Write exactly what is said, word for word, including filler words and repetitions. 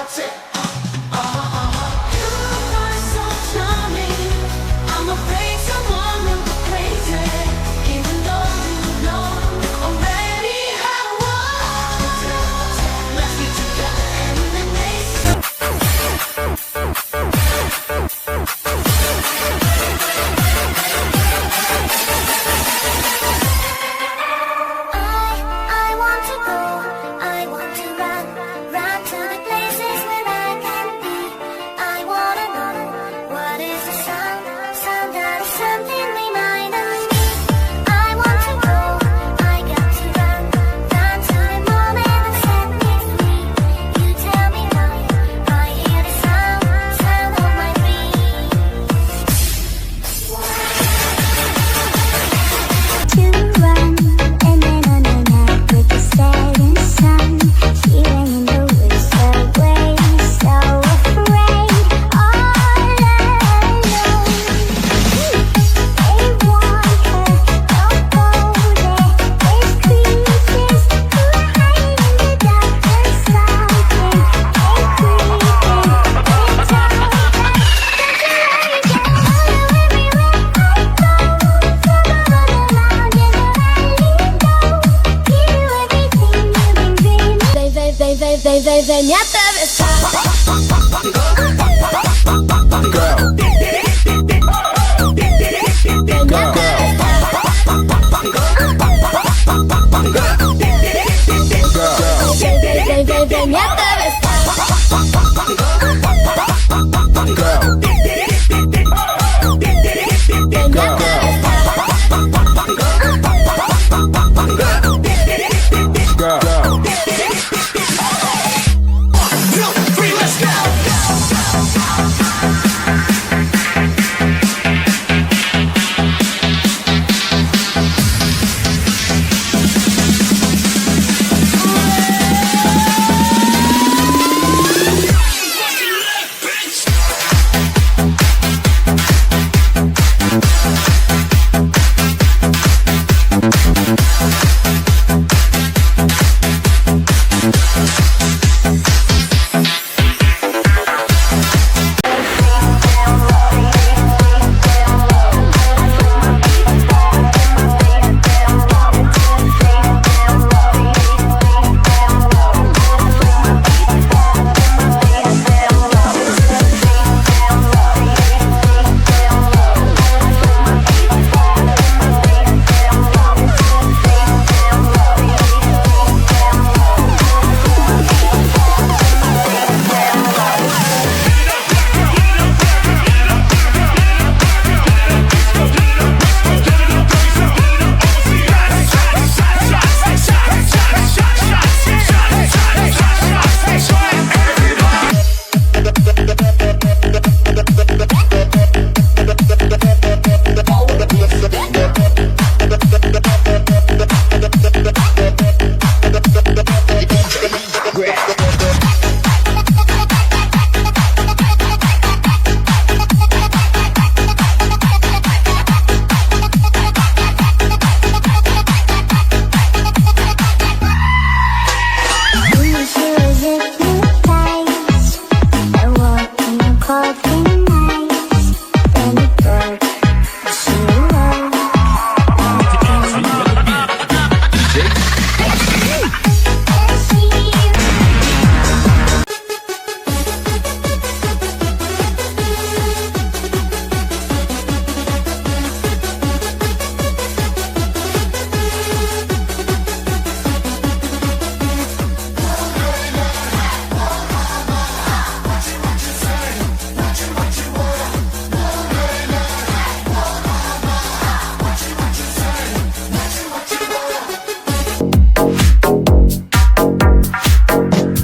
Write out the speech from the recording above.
I, I want to go, I want to run, run to the places where I can be. I wanna know what is the sound, sound that is something remind of me. I want to go, I got to run, run to the moment that set me free. You tell me why, I hear the sound, sound of my feet. To run, and then on and out with the setting sun. She ran in the woods away, so afraid, all alone. They warned her, "Don't go there, there's creatures who hide in the dark, there's something, they creeping, they tell her." Vem, vem, vem, vem, vem, vem, vem, me atravesar. Girl,